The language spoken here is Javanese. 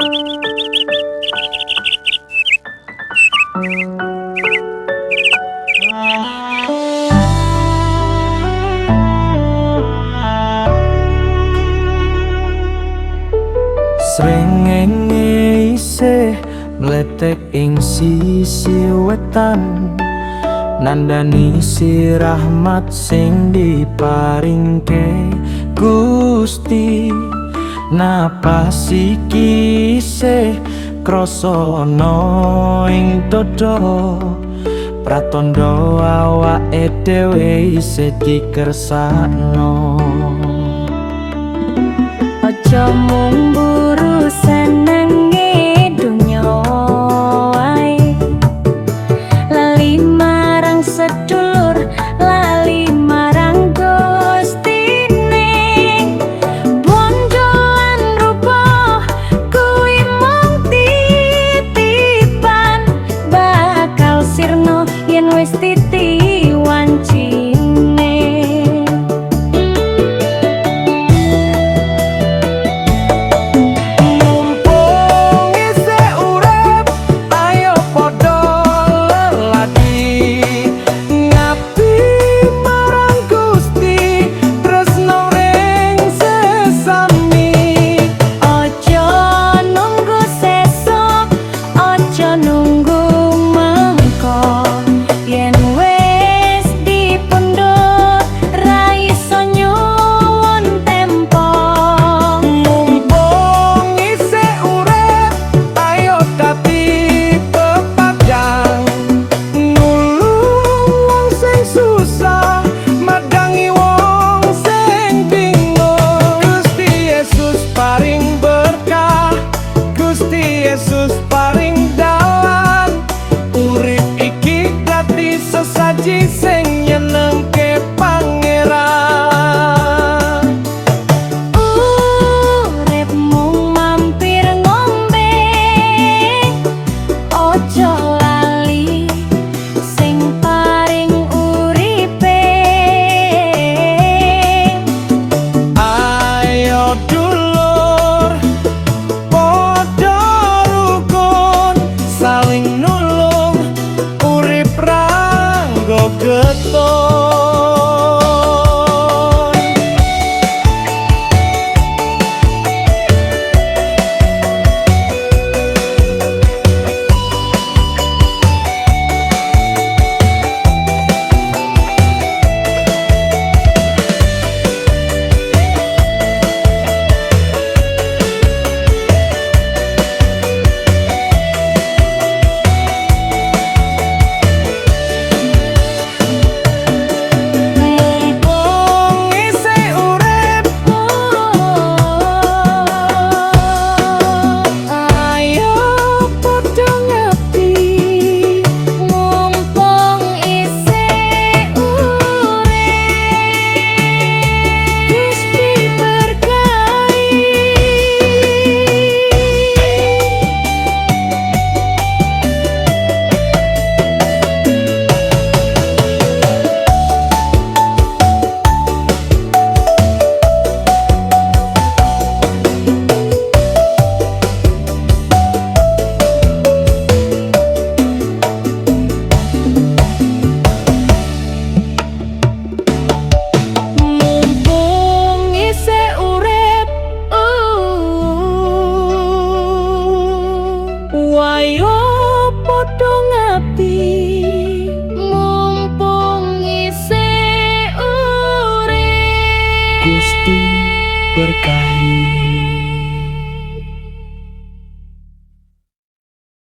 Srengenge isih mletek ing sisi wetan, nandani si rahmat sing diparingke Gusti. Napas iki isih krasa ana ing dada, pratandha awake dhewe isih dikersakno. Aja mung buru senenge donya wae, lali marang sedulur, lali marang Gustine. Bondo lan rupa kuwi mung titipan, bakal sirna yen wis titi wancine. Mumpung isih urip, ayo padha lelaki, ngabdi marang Gusti, tresno ring sesami. Ojo nunggu sesuk, ojo nunggu mengko, yen wis dipundhut ra iso nyuwun tempo. Mumpung isih urip, ayo dadi pepadang, nulung wong sing susah, madangi wong sing bingung. Gusti Yesus paring berkah, Gusti Yesus paring dalan, urip iki dadi sesaji sing nyenengke Pangeran. Urip mung mampir ngombe, ojo lali sing paring uripe. Ayo dulur, padha rukun, saling nulung, urip ra nggo getun. Mumpung isih urip, ayo padha ngabdi. Mumpung isih urip, Gusti berkahi. Mumpung isih urip, ayo padha ngabdi. Mumpung isih urip, Gusti berkahi.